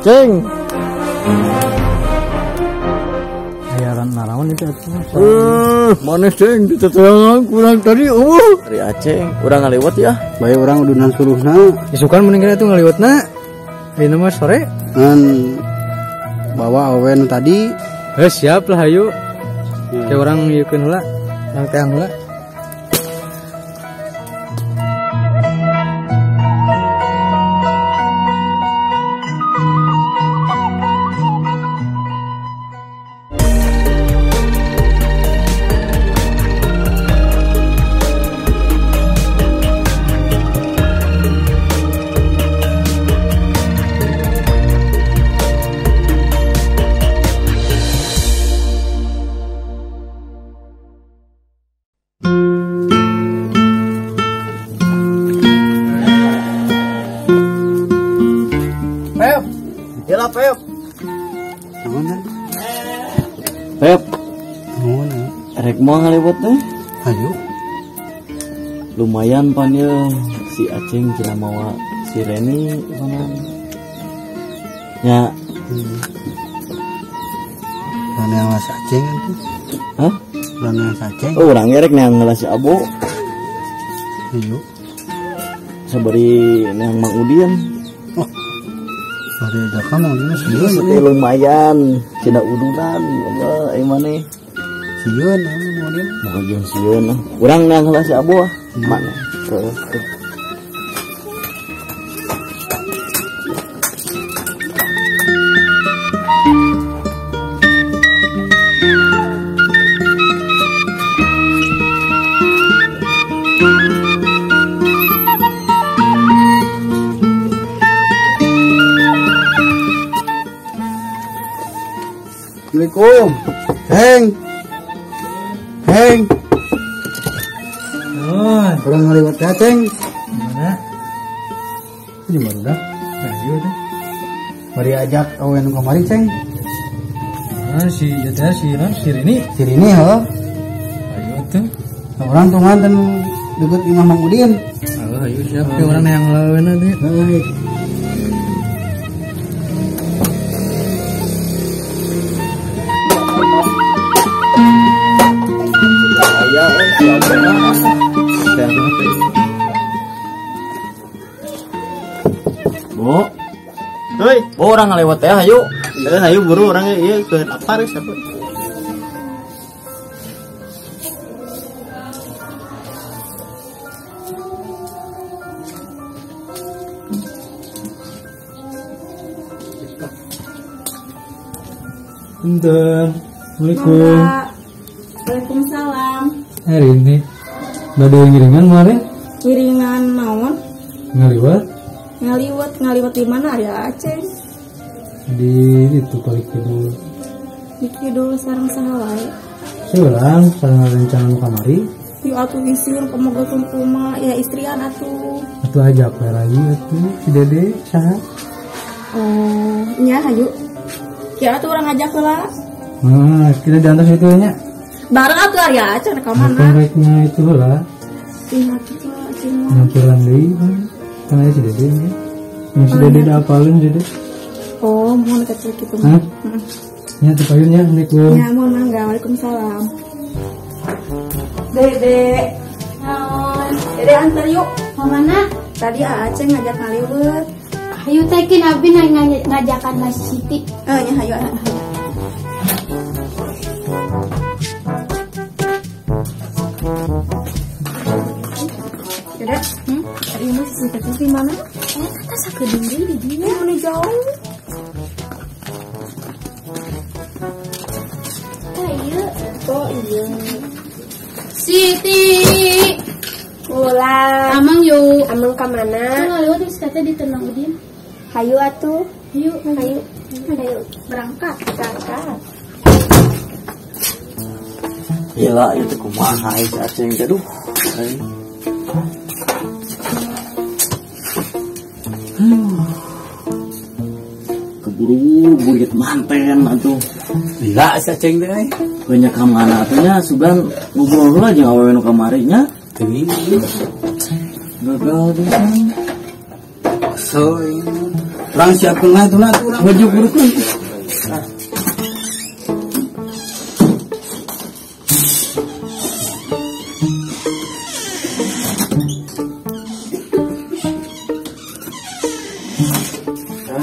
Ceng. Ayaran naraon itu atuh. Manis ceng diteteangan kurang tadi eueuh. Ari Aceng, urang ngaliwat ya. Bae urang udunan suruhna. Isukan mending kana tuh ngaliwatna. Ayeuna mah sore. Ngan bawa awewe nu tadi. Heuh siap lah hayu. Kayak urang ieukeun heula, urang teang heula. Pep. Pep. Rek mau ngaliwat teh? Ayo. Lumayan pan ye si Aceng cenah mawa si Reni panan. Nya. Urang yang si Aceng tuh. Hah? Urang yang si Aceng. Oh, urang rek neang ngelas si Abo. Ayo. Sabari neang Mang Udin. Oh. Bari ajakan Mang Udin sieun. Lumayan cenah udunan apa ai maneh. Sieun Mang Udin. Mau jeung sieun. Urang neang heula si Abo ah. Mana? Heeh. Assalamualaikum. Heng. Heng. Oh, kurang ngaliwat ya, Ceng. Mana? Ini baru dah. Ayo deh. Mari ajak awen kamari, Ceng. Nah, si eta si non si Rini. Si Rini heuh. Ayo tuh. Urang tungan dan deket imah Mang Udin. Oh, ayo siap. Urang yang lawan teh. Heuh. Bu, hei, bu orang ngalewat ya, ayo, ayo buru orang iya ke lapar siapa? Punten, assalamualaikum. Waalaikumsalam. Hari ini, badai ngiringan kemarin? Ngiringan naon? Ngaliwat? Ngaliwat, ngaliwat di mana ya Aceh? Di itu balik kidul. Di kidul sareng saha wae? Seurang, sareng rencana nu kamari. Yuk atuh isin kumaha kumaha ya istrian atuh. Atuh ajak we lagi atuh si Dede saha? Oh, nya hayu. Kira atuh urang ngajak heula. Nah, kita di atas itu nya. Bareng atuh ari Aceh ka mana? Reknya itu heula. Ih, atuh Aceh mah. Nyamperan deui kan aya si Dede nya. Yang si Dede da apalin Dede. Oh, mohon kecil kitu mah. Heeh. Nya teu payun nya, Assalamualaikum. Nya mohon mangga, waalaikumsalam. Dede. Naon? Dede antar yuk. Ka mana? Tadi Aceh ngajak ngaliwet. Hayu teh kin abi ngajakan ka si Siti. Nya hayu ah. Dede, Ari mah si Siti teh di mana? Oh, tah sakedeung deui di dieu. Mana jauh. Tah ieu. Oh iya. Siti. Ulah. Amang yuk. Amang ka mana? Ngaliwat geus kata di Tenang Udin. Hayu atuh. Hayu, hayu. Hayu. Berangkat, berangkat. Gila, itu kumaha si Aceng teh duh. Keburu burit manten atuh. Gila si Aceng teh euy. Banyak ka mana atuh nya sugan ngobrol heula jeung awewe nu kamari nya. Teuing. Gagal pisan. So, urang siapkeun lah atuh urang baju burukeun. Nah,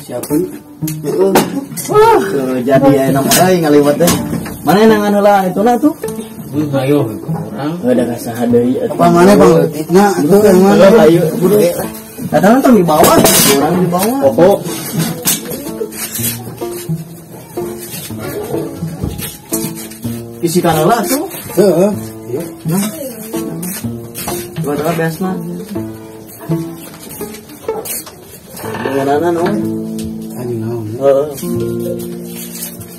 siapkeun. Wah, jadi aya nama euy ngaliwat teh. Mana nangan heula ituna tuh? Ayo urang. Heuh da saha deui atuh. Apa mana pangleutikna atuh yang mana? Ayo buru. Kadang tong di bawah, orang di bawah. Pokok. Isi heula tuh. Heeh. Iya. Nah. Coba beasna. Dengarana naon? Anjing naon. Heeh.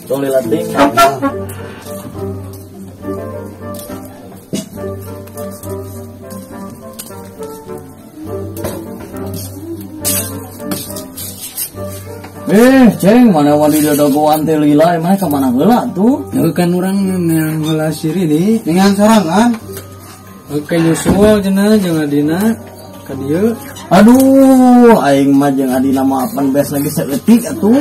Tong dilatih. Ceng, mana wali dagoan teh lila emang ka mana heula tuh? Heuh kan urang neang heula siri nih, dengan sorangan. Oke nyusul cenah jeung adina ka dieu. Aduh, aing mah jeung adina mah apan beas lagi saeutik atuh.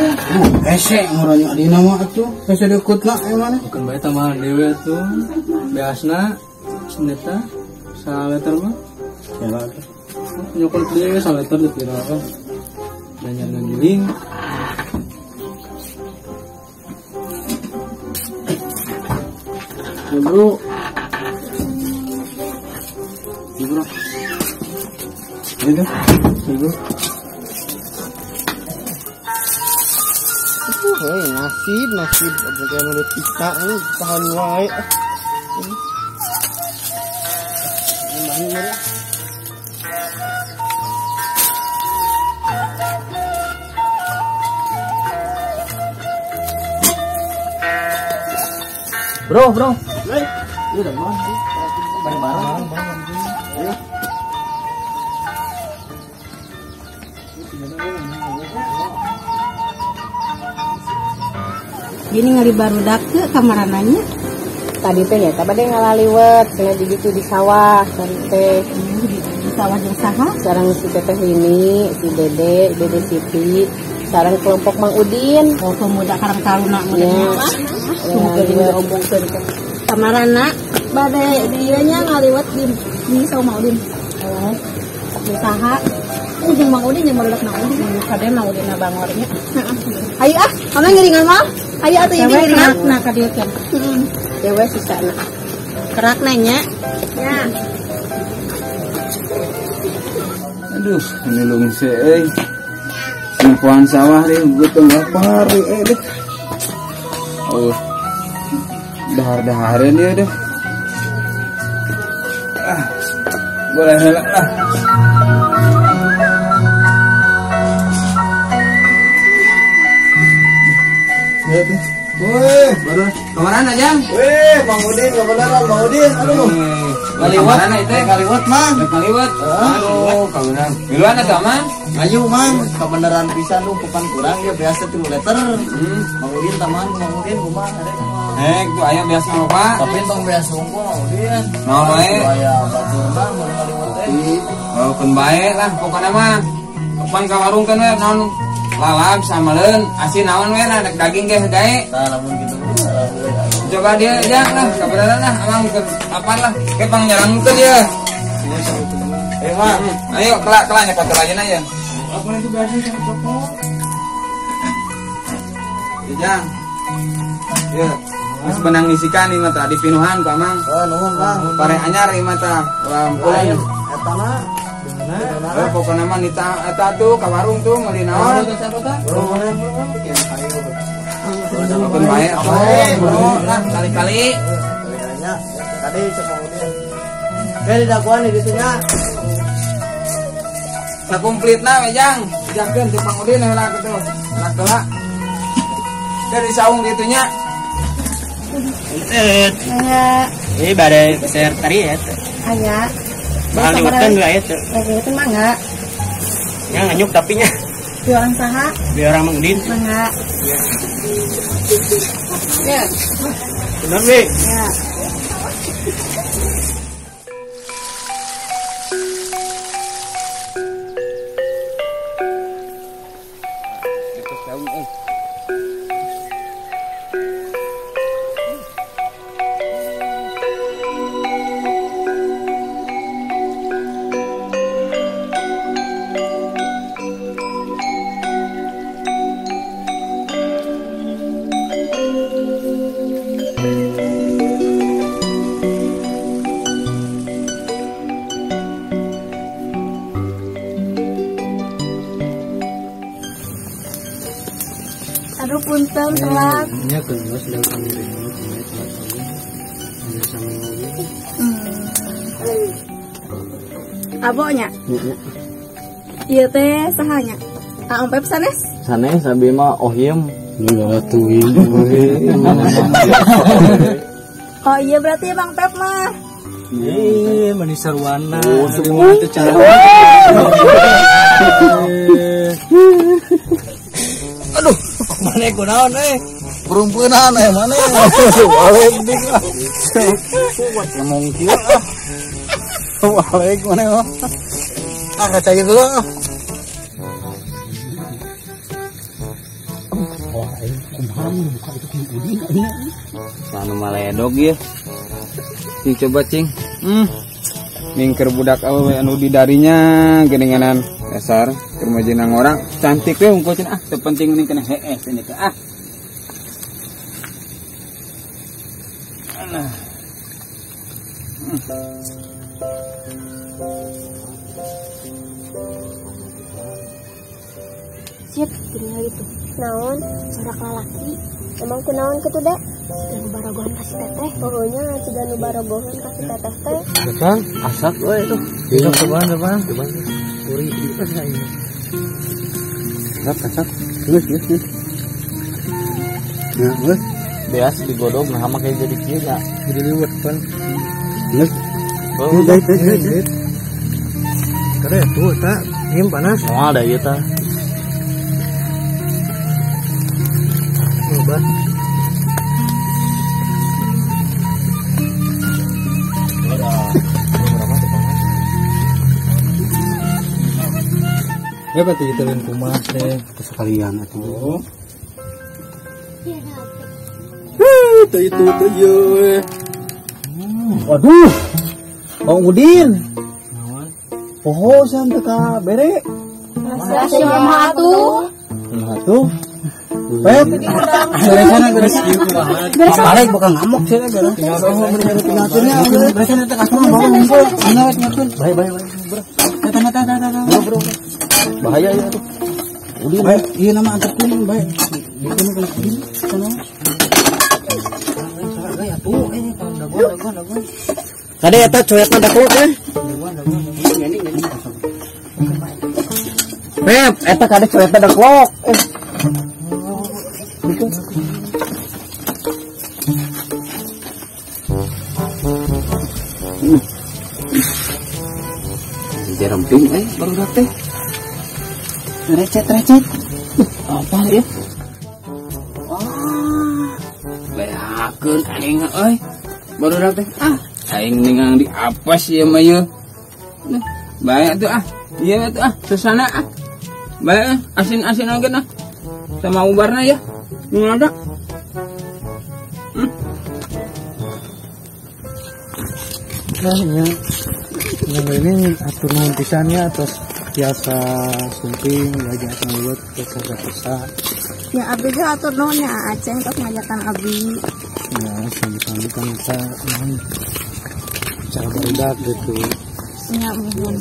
Hese ngurang adina mah atuh, hese deukutna aya mana? Bukan bae tambahan dewe atuh. Beasna seneta saleter mah. Ya atuh. Nyokot dewe saleter di pira. Nanya ngagiling. Bro. Bro. Ini Bro. Heuh, nasib bukan menurut kita ini tahan wae. Bro, bro. Ini udah mana sih? Bareng-bareng. Ayo. Gini ngali barudak ke kamarananya. Tadi teh ya, tadi ngalaliwet, cenah di ditu di sawah, tadi teh di sawah jeung saha? Sareng si Teteh ini, si Dede, Dede Siti, sareng kelompok Mang Udin. Oh, pemuda Karang Taruna meureun. Semoga diomongkeun teh. Kamarana bade dieu nya ngaliwet di sawah Mang Udin. Oh, di saha? Jeung Mang Udin jeung barudak Mang Udin, kade Mang Udin bangor nya. Heeh. Ayo ah, mana ngiringan mah? Ayo atuh ieu ngiringan. Nah, ka dieu teh. Heeh. Dewe sisana. Kerak nanya. Ya. Aduh, ini lungse euy. Simpuan sawah deh, gue teu lapar deh. Oh. Dahar-dahareun ieu deh. Ah. Boleh heula lah. Ya deh. Woi, baru kemana Jang? Weh, Mang Udin, kebenaran Mang Udin. Aduh. Ngaliwat teh, ngaliwat Mang. Ngaliwat. Aduh, kabeneran. Miluan atuh Mang? Ayo Mang, kebenaran pisan lu kapan kurang ya biasa 3 liter. Mang Udin taman, Mang Udin kumaha arek. Hek, tuh aya biasa lupa. Tapi tong biasa unggul Mang Udin. Naon wae? Aya baturna mun ngaliwat teh. Oh, keun bae lah pokona mah. Kapan ka warung kan we naon lalap samaleun asin naon we lah daging ge gae. Tah lamun kitu. Coba dia aja lah, kebenaran lah, amang ke apaan lah, ke pangnyarangukeun dia. Eh, Mang. Ayo kelak-kelak nyekot aja ya. Apa itu biasa sama toko? Ya, Jang. Ya. Geus benang ngisikan ieu mah tah dipinuhan ku Amang. Oh, nuhun, Mang. Pare anyar ieu mah tah. Lampung. Eta mah. Eh, pokona mah nita eta tuh ka warung tuh meuli naon. Keun bae atuh, lah kali-kali. Kali-kalinya tadi cek Mang Udin. Ke didakuan di ditu nya. Sakumplitna we Jang, dijangkeun ti Mang Udin heula kitu. Heula heula. Ke di saung ditu nya. Entut. Ini bade peser tari ya. Aya. Bakal liwetan enggak ya tuh? Liwetan mangga. Ya nganyuk tapi nya. Di orang saha? Di orang Mang Udin. Mangga. Ya. Ya. Benar, Bi? Ya. Punten telat. Nya geus da kami telat oge. Biasa oge. Abo nya? Ieu teh saha nya? Om Pep sanes? Sanes abi mah ohim. Ngatuin. Oh iya berarti Bang Pep mah. Iya, manis sarwana. Oh, teh cara. Aduh, mana kunaon euy? Perumpunan eh mana? Balik dik ah. Kuat ngomong kieu ah. Balik mana mah. Ah kaca gitu ah. Wah, aing kumaha mun buka itu ku Udin aing. Sanu maledog ieu. Cing coba cing. Mingker budak awewe anu di darinya geuninganan dasar keur majina ngorang cantik we hungkul cenah ah teu penting mending kena heeh cenah teh ah. Alah. Cit, gini itu. Naon, sorak lalaki. Emang kunaon kitu dek? Siga nu barogohan ka si teteh. Pokoknya siga nu barogohan ka si teteh teh. Datang, asak we itu. Iya, cobaan, cobaan. Cobaan. Uri pas aing. Asak, asak. Geus, geus, geus. Nah, geus. Beas digodog nah make jadi kieu nya. Jadi liwet pan. Geus. Oh, dait, dait, dait. Kade tuh eta, ieu panas. Moal da ieu tah. Coba. Ya berarti kita lain kumaha teh sekalian atuh. Heuh, itu teh ye. Waduh. Bang Udin. Poho san teu ka bere. Rahasia mah atuh. Nah tuh. Pep, beresan beres kieu kumaha. Balik bakal ngamuk sih beres. Tinggal beresan eta kasur bawa ngumpul. Ana we nyakeun. Bae bae bae. Bro. Eta eta eta eta. Bro bro. Bahaya ya tuh. Udin. Bae, ieu nama anterkeun bae. Dikeun kana Udin kana. Salah atuh eh dagoan dagoan dagoan. Kade eta coetna daklok eh. Dagoan dagoan. Ngene ngene. Pep, eta kade coetna daklok. Eh. Jaremping baru teh. Recet-recet. Apa ya? Wah. Beakeun aing euy. Baru teh. Ah, aing ningang di apes ieu mah ieu. Nah, bae atuh ah. Ieu atuh ah, susana ah. Bae asin-asin oge nah. Sama ubarna ya. Nu ada. Nah, nya. Yang ini atur nuhun pisan nya atas tiasa sumping ngajak ngaliwet tiasa kersa. Ya abdi ge atur nuhun nya Aceng tos ngajakan abdi. Ya sami-sami kan eta naon cara barudak gitu. Nya muhun.